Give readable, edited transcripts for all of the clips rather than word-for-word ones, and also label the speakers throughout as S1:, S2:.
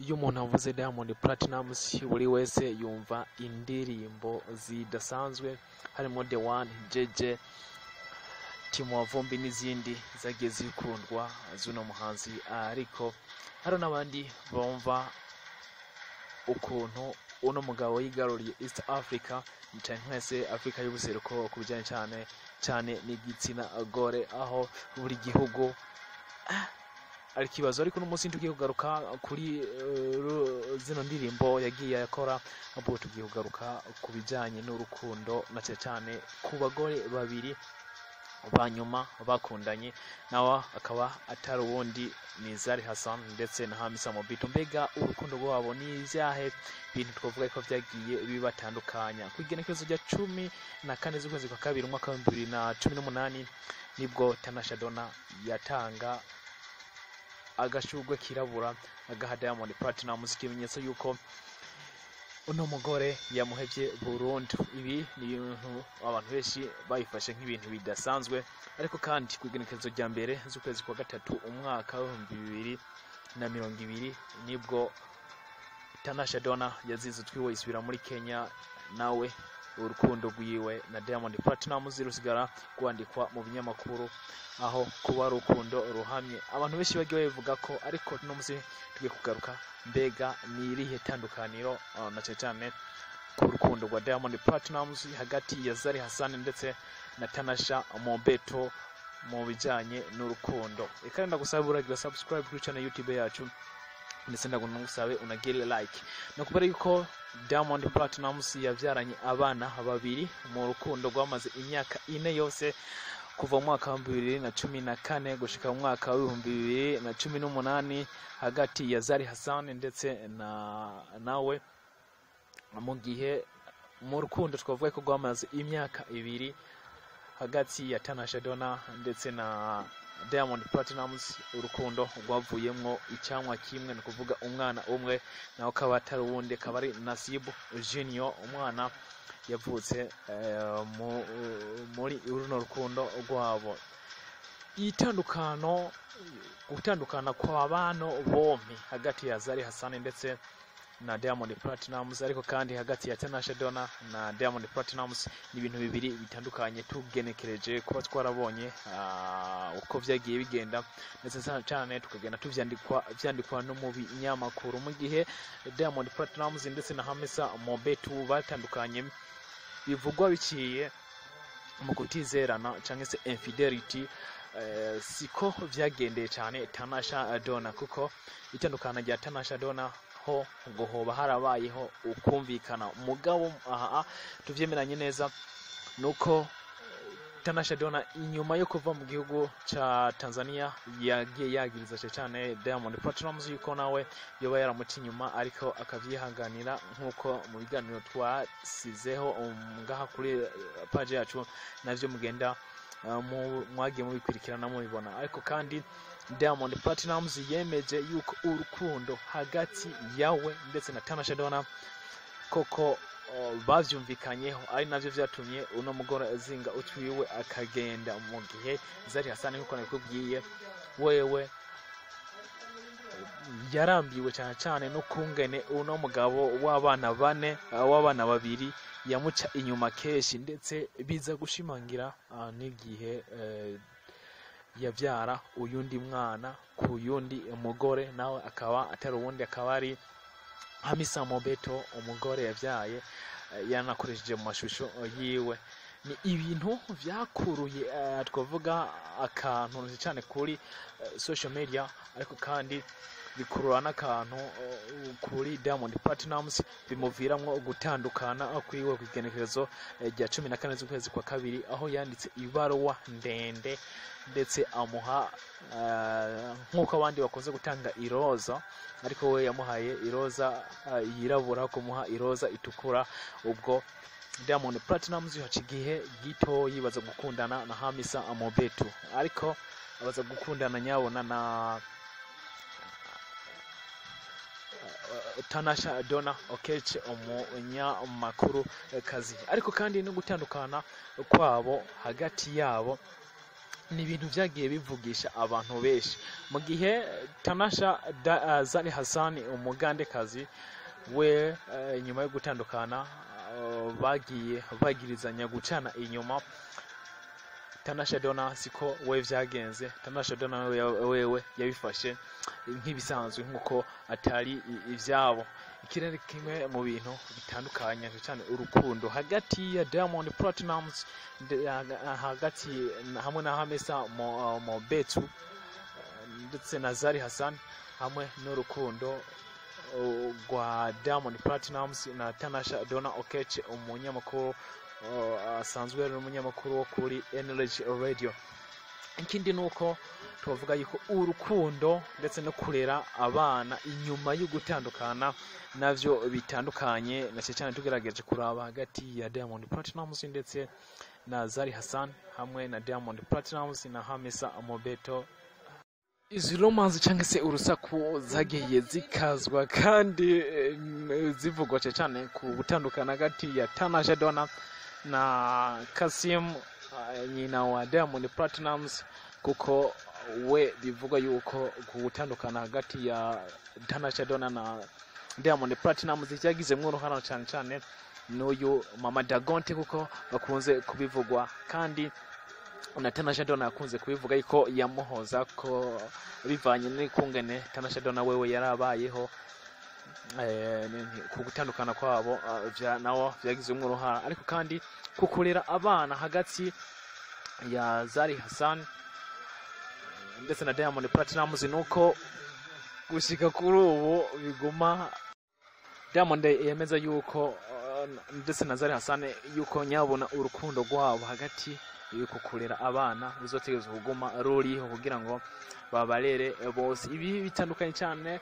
S1: Iyo umuntu avuze Diamond Platnumz, buri wese yumva indirimbo zidasanzwe harimo The One, Jeje, Timua Vumbi n'izindi zagiye zikundwa z'uno muhanzi. Ariko hari n'abandi bumva ukuntu uno mugabo yigaruriye East Africa canke se Afrika y'ubuseruko ku bijyanye cyane cyane n'igitsina gore, aho buri gihugu ari ikibazo. Ariko uno munsi tugiye kugaruka kuri zino ndirimbo yagiye akora, ahubwo tugiye kugaruka ku bijyanye n'urukundo na cyane cyane ku bagore babiri ba nyuma bakundanye nawe, akaba atari uwundi ni Zari Hassan ndetse na Hamisa Mobito. Mbega urukundo rwabo ni ivyahe bintu twavuga ko vyagiye bibatandukanya? Ku igenekerezo rya 14 z'ukwezi kwa kabiri umwaka wa 2018 nibwo Tanasha Donna yatanga agashurwe kirabura agaha Diamond Platnumz, ikimenyetso yuko uno mugore yamuhevye burundu. Ibi ni ibintu abantu benshi bayifashe nk'ibintu bidasanzwe. Ariko kandi ku igenekerezo rya 1 z'ukwezi kwa gatatu umwaka wa 2020 nibwo Tanasha Donna yazize utwiwe isubira muri Kenya, nawe urukundo rwiwe na Diamond Platnumz rusigara rwandikwa mu binyamakuru, aho kuba urukundo ruhamye abantu benshi bagiye babivuga ko. Ariko uno munsi tugiye kugaruka, mbega ni irihe tandukaniro na cyane cyane ku rukundo rwa Diamond Platnumz hagati ya Zari Hassan ndetse na Tanasha Mobeto mu bijyanye n'urukundo? Reka ndagusaba uragira subscribe kuri channel YouTube yacu, ndetse ndagusabe unagire like. No kubera yuko Diamond Platnumz yabyaranye abana babiri mu rukundo rwamaze imyaka 4 yose, kuva mu mwaka wa 2014 gushika mu mwaka wa 2018, hagati ya Zari Hassan ndetse na nawe, mu gihe mu rukundo twavuga ko rwamaze imyaka 2 hagati ya Tanasha Donna ndetse na Diamond Platnumz, urukundo rwavuyemwo icyamwa kimwe, ni ukuvuga umwana umwe, nawe akaba atari uwundi, akaba ari Nasibu Junior, umwana yavutse muri runo rukundo rwabo. Itandukano, gutandukana kwa bano bompi hagati ya Zari Hassan ndetse na Diamond Platnumz, ariko kandi hagati ya Tanasha Donna na Diamond Platnumz, ni ibintu bibiri bitandukanye tugenekereje kuba twarabonye uko vyagiye bigenda, ndetse cyane tukagenda tuvyandikwa vyandikwa no mu binyamakuru. Mu gihe Diamond Platnumz ndetse na Hamisa Mobeto batandukanye bivugwa biciye mu kutizerana cyangwa se infidelity, siko vyagendeye cyane Tanasha Donna, kuko itandukana rya Tanasha Donna ho ngo hoba harabayeho ukumvikana. Mugabo aha tuvyemeranye neza nuko Tanasha Donna inyuma yo kuva mu gihugu ca Tanzania yagiye yagiriza cyane Diamond Platnumz yuko nawe yoba yaramuca inyuma, ariko akavyihanganira, nk'uko mu biganiro twasizeho ngaha kuri page yacu navyo mugenda mwagiye mubikurikirana mubibona. Ariko kandi Diamond Platnumz yemeje yuko urukundo hagati yawe ndetse na Tanasha Donna koko bavyumvikanyeho, ari navyo vyatumye uno mugore azinga utwiwe akagenda. Mu gihe Zari Hassan, nkuko nabikubwiye, wewe yarambiwe cyane cyane no kungene uno mugabo w'abana bane, w'abana babiri, yamuca inyuma kenshi, ndetse biza gushimangira n'igihe yavyara uyundi mwana ku yundi mugore, nawe akaba atari uwundi, akaba ari Hamisa Mobeto, umugore yavyaye yanakoresheje mu mashusho yiwe. Ni ibintu vyakuruye twavuga akantu cyane kuri social media, ariko kandi bikurura n'akantu kuri Diamond Platnumz, bimuviramwo gutandukana kwiwe ku igenekerezo rya 14 z'ukwezi kwa kabiri, aho yanditse ibaruwa ndende ndetse amuha nk'uko abandi bakunze gutanga iroza, ariko we yamuhaye iroza yirabura kumuha iroza itukura. Ubwo Diamond Platnumz haca igihe gito yibaza gukundana na Hamisa Mobeto, ariko abaza gukundana nyabona na Tanasha Donna Okech, umunyamakuru kazi. Ariko kandi no gutandukana kwabo hagati yabo Ni ibintu vyagiye bivugisha abantu benshi, mu gihe Tanasha Zari Hassan, umugandekazi we, nyuma yo gutandukana bagiye bagirizanya gucana inyuma. Tanasha Donna siko we vyagenze. Tanasha Donna wewe yabifashe nk'ibisanzwe, nk'uko atari ivyabo. Ikirere kimwe mu bintu bitandukanye cyane urukundo hagati ya Diamond Platnumz hagati hamwe na Hamisa Mobeto ndetse na Zari Hassan, hamwe n'urukundo rwa Diamond Platnumz na Tanasha Donna Okech, umunyamakuru asanzwe ari umunyamakuru wo kuri Energy Radio. Ikindi ni uko tubavuga yuko urukundo ndetse no kurera abana inyuma yo gutandukana navyo bitandukanye, na cyane cyane tugerageje kuraba hagati ya Diamond Platnumz ndetse na Zari Hassan hamwe na Diamond Platnumz na Hamisa Mobeto. Izi romance cyangwa se urusaku zagiye zikazwa kandi zivugwa cyane cyane ku gutandukana hagati ya Tanasha Donna na Kasim, nyina wa Diamond Platnumz, kuko we bivugwa yuko ku gutandukana hagati ya Tanasha Donna na Diamond Platnumz cyagizemwo uruhara cyane cyane n'uyu Mama Dagonte, kuko bakunze kubivugwa, kandi na Tanasha Donna yakunze kubivuga yuko yamuhoza ko bivanye n'ikungene Tanasha Donna wewe yarabayeho ku gutandukana kwabo nawo vyagizemwo uruhara. Ariko kandi kukurera abana hagati ya Zari Hassan ndetse na Diamond Platnumz, nuko gushika kuri ubu biguma Diamond yemeza yuko ndetse na Zari Hassan yuko nyabona urukundo rwabo hagati yuko kurera abana ruzotegerezwa kuguma ruriho kugira ngo babarere bose. Ibi bitandukanye cyane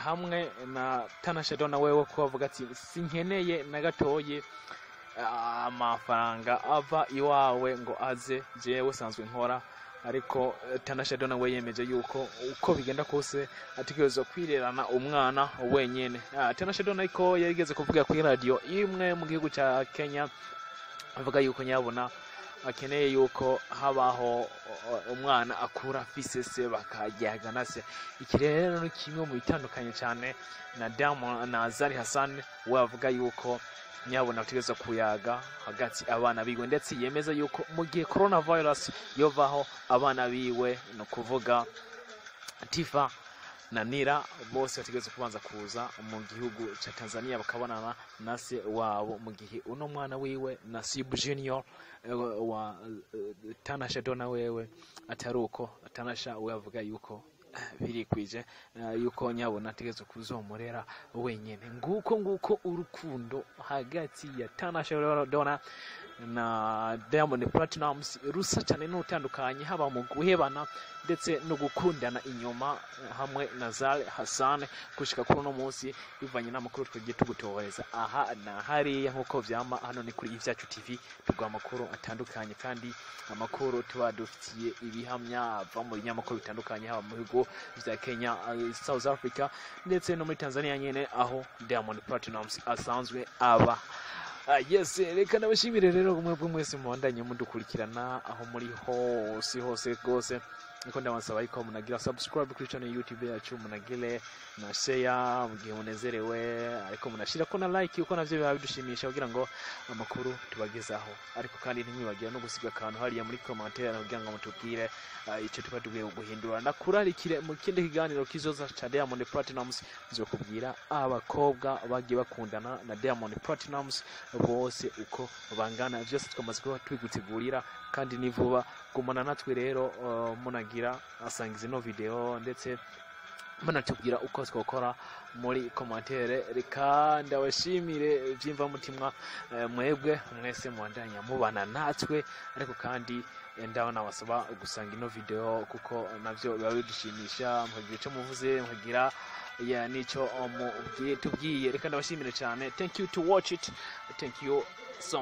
S1: hamwe na Tanasha Donna wewe ko avuga ati sinkeneye na gatoyi amafaranga ava iwawe ngo aze, jewe sanzwe nkora. Ariko Tanasha Donna we yemeje yuko uko bigenda kose ategerezwa kwirerana umwana wenyene. Tanasha Donna ariko yarigeze kuvuga kuri radio imwe mu gihugu ca Kenya, avuga yuko nyabona akeneye yuko habaho umwana akura afise se bakajyaga na se. Iki rero ni kimwe mu bitandukanye cyane na Diamond na Zari Hassan, we avuga yuko nyabona ategerezwa kuyaga hagati abana biwe, ndetse yemeza yuko mu gihe coronavirus yovaho abana biwe, ni ukuvuga Tifa na Nira, bose bategerezwa kubanza kuza mu gihugu ca Tanzania bakabonana na se wabo, mu gihe uno mwana wiwe Nasibu Junior wa Tanasha Donna wewe atari uko. Tanasha we avuga yuko birikwije yuko nyabona ategerezwa kuzomurera wenyene. Nguko nguko urukundo hagati ya Tanasha Donna na Diamond Platnumz rusa cyane n'utandukanye, haba mu guhebana ndetse no gukundana inyuma hamwe na Zari Hassan gushika kuri uno munsi, bivanye n'amakuru twagiye tugutohoreza aha na hariya. Nk'uko vyama hano ni kuri Ivyacu TV, tuguha amakuru atandukanye, kandi amakuru tuba dufitiye ibihamya ava mu binyamakuru bitandukanye, haba mu bihugu vya Kenya, South Africa ndetse no muri Tanzania nyene aho Diamond Platnumz asanzwe aba. Yes, reka ndabashimire rero mwebwe mwese mubandanye mudukurikirana aho muri hose hose rwose. Niko ndabasaba yuko munagira subscribe kuri channel YouTube yacu, munagire na share mu gihe munezerewe, ariko munashira ko na like, uko navyo biba bidushimisha kugira ngo amakuru tubagezaho. Ariko kandi ntimwibagire no gusiga akantu hariya muri commentaire kugira ngo mutubwire icyo tuba tugiye guhindura. Ndakurarikire mu kindi kiganiro kizoza ca Diamond Platnumz, nzokubwira abakobwa bagiye bakundana na Diamond Platnumz bose uko bangana. Vyose twamaze kuba tubigutegurira kandi ni vuba. Gumana natwe rero, munagira asangiza ino video ndetse munatubwira uko twakora muri commentaire. Reka ndabashimire vy'imvamutima mwebwe mwese mubandanya mubana natwe, ariko kandi ndabona basaba gusanga ino video kuko navyo biba bidushimisha, mukagira ico muvuze, mukagira ya nico mubwiye tubwiye. Reka ndabashimire cyane. Thank you to watch it, thank you so